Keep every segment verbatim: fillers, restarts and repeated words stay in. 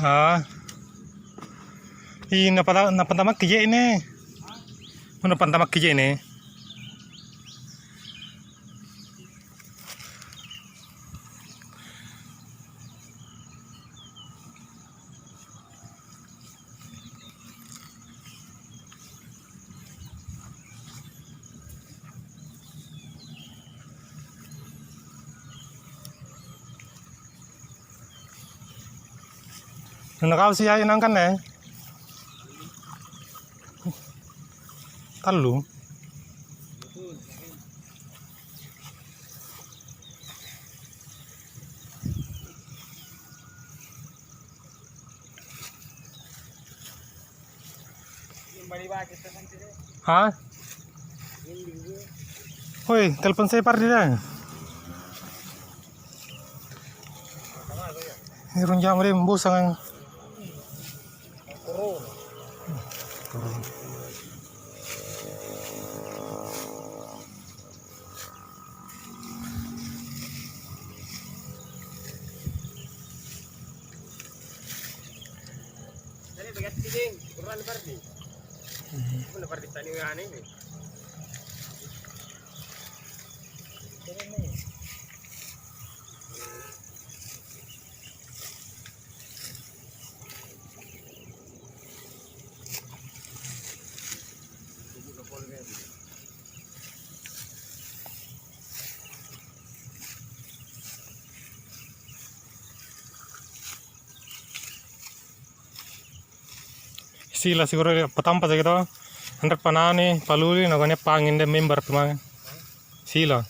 Ah. Ih, napata-, napantamakki je'ne. Mau napantamakki je'ne. Nuna kau si ayu nangkanne? Tallu. Ha? Woi, telepon saya Pardi dah. Ini rung jam deh, bosan. Sila siguru patampa saki to. Anre panani paluli, nakuania panginde member tu mange. Sila.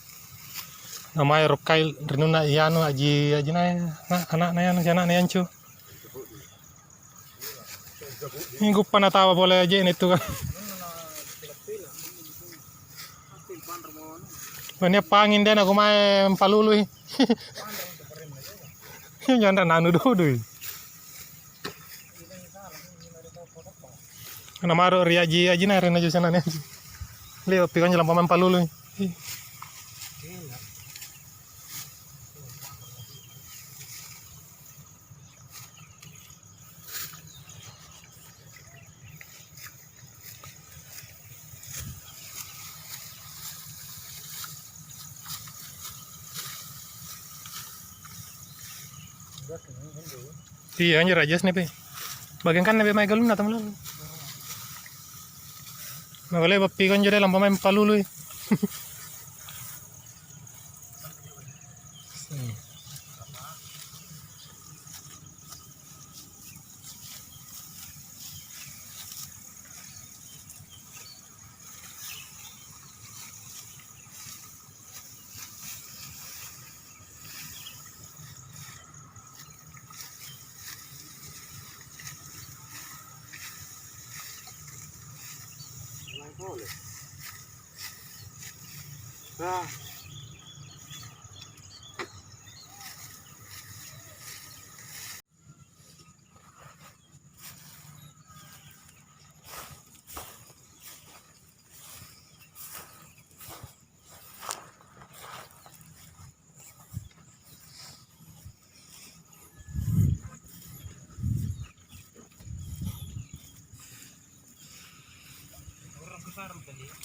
Namaya rokkai rinunna ianu aji, aji naya, na-, anakna ianu, si anakna iancu. Ini guppa natawa pole je'ne tu kan. Nakuania panginde nakumae palului. Nyandra nanu dudui. Namaro ri aji-ajina, ri naju sanane aji. Leo pikanjo lampa mampalului. Iya, anjir, aja nih, Pe. Bagian kan lebih mai galunna, teman. Nah, boleh bappi kan jadi lampa main palului.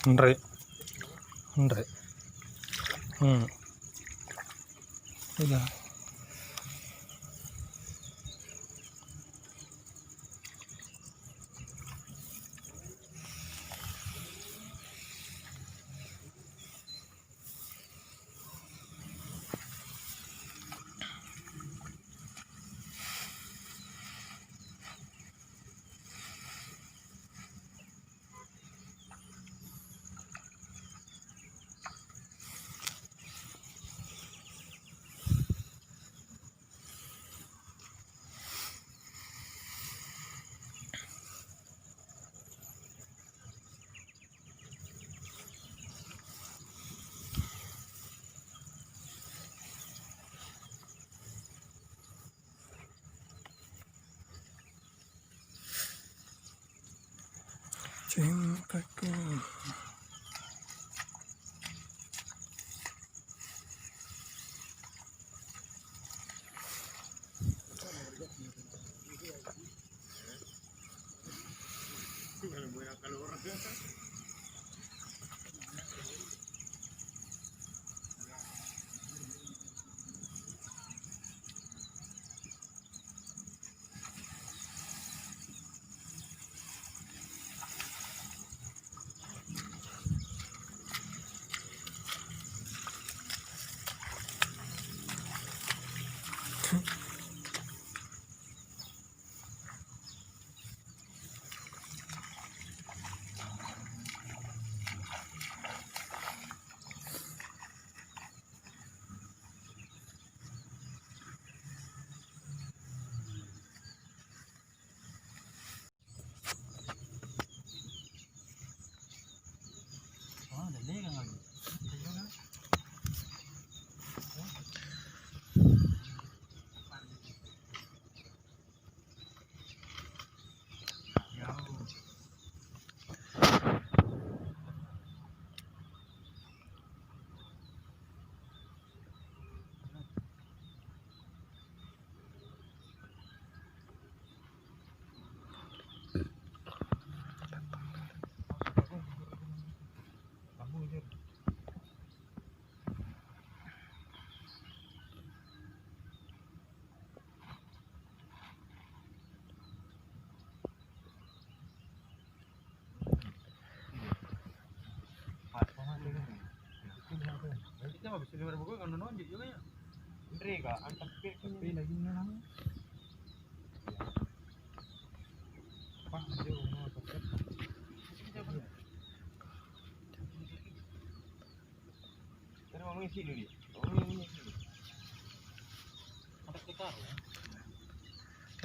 Anre. Anre. Hmm. Iya. Cintaku.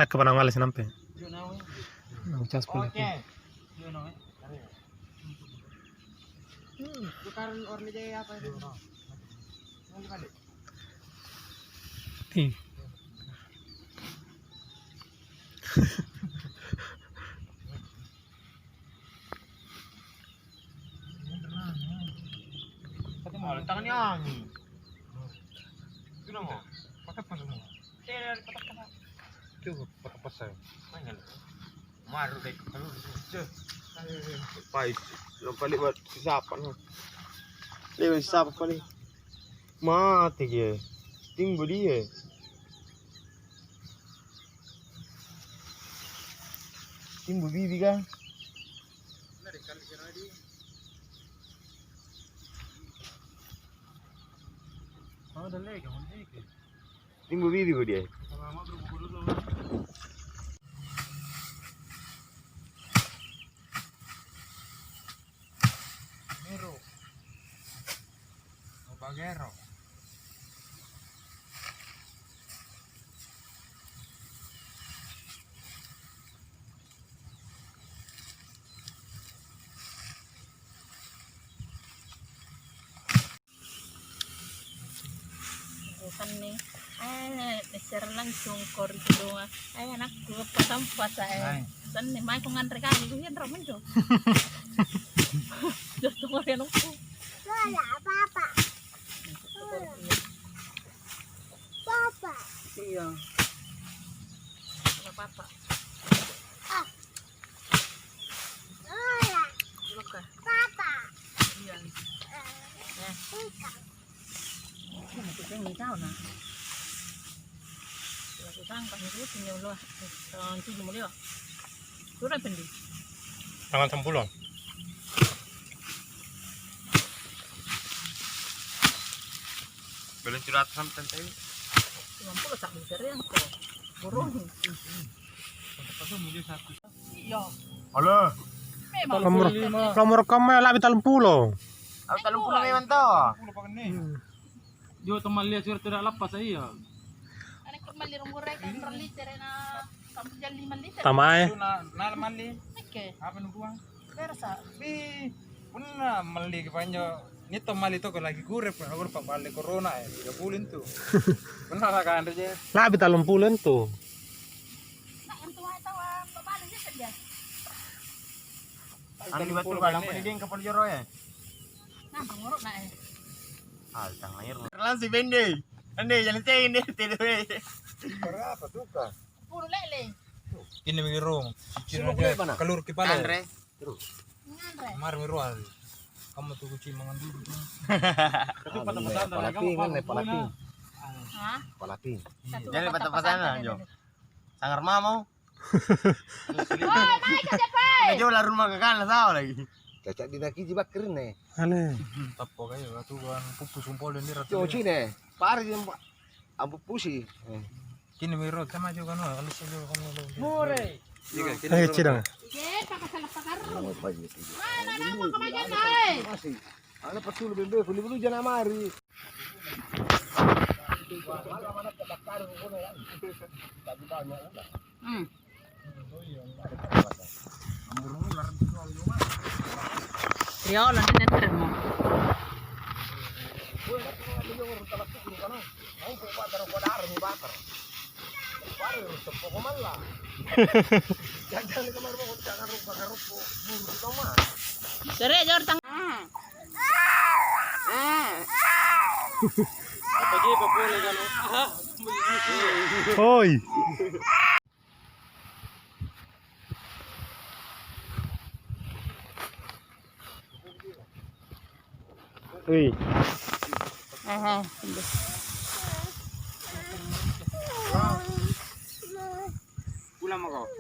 Takka pada males nampe. Nang cas pole. Ih. Tapi malah tangan ni angin. Itu nama. Pakai pas semua. Saya dari kotak-kotak. Itu kotak pas saya. Maru deh, kalau. Pai, lo balik buat siapa no? Lewat siapa paling? Mati dia. Timbu dia. Timbu bibi kan? Timbu bibi ko dia. Miru. Bagero. Sanni, eh, share langsung ko ri Sidonga. Eh, anakku, apa tampa sa, eh. Sanni, mai ko nganre kami, ku hianra minjo. Jatuh mari anakku. Papa. Papa. Iya. Papa. Loka. Papa. Iya. Eh. Ini masih pengen tahu, nah. Laku sangka, ini tuh punya ulah. Tahun tujuh mulai, oh. Sudah pendi. Tanggal sepuluh. Belum curhat sampai tadi. Lima puluh tak bisa yang kok. Borong. Halo. Nomor, nomor kamu ya, labi tallumpulo. Aku tallumpulo memang to. Jo, teman lihat surat tidak lepas, iya. Ada kembali rong goreng kan per liter na sampai jam lima liter. Tamae. Itu na, na mali. Oke. Apa nu buang? Bersa. Ih, punna malli ki panjo. Ini to malli to lagi kure, pernah kure pabballe corona, eh, tiga bulan tuh. Punna la kanre je. Labi tallumpulo tu. Nah, yang tua tawa pabballe je saja. Anu batu balang pada deng kapal jero ya. Nah, panguruk na, eh. Altang air. Langsung bende. Ande, jalan teng deh, teh deh. Berapa tuh, Kak? Puluh lele. Ini mi rong. Cicil aja. Kalur kepala. Kanre. Terus. Mari mi roa. Kamu tuh kucing mangan dulu. Anu, palating, anu, palating. Hah? Palating. Jadi patah-patah, Jo. Sangar mamo. Woi, mai ka, Jepe? Nah, jauh larung mangkakana, sao lagi. Cacak dinakiji bakkerine. Aneh. Tappo kayu, atu kan puppu sumpol dan dia ratu. Cocine, pari yang ampuppusi. Eh. Kini miro, tama juga no, alus juga kan. More. Ayo, cidang. Ye, pakasala pakarru. Mana nama kemajuan, eh? Masih. Ana pasulu bembe, kuli-kuli jana mari. Hmm. Riolo, ini nanti mau. Tere, jor tang. Apa dia, apa boleh kalau? Hoi. Wih. Aha, udah. Pulang mau kau?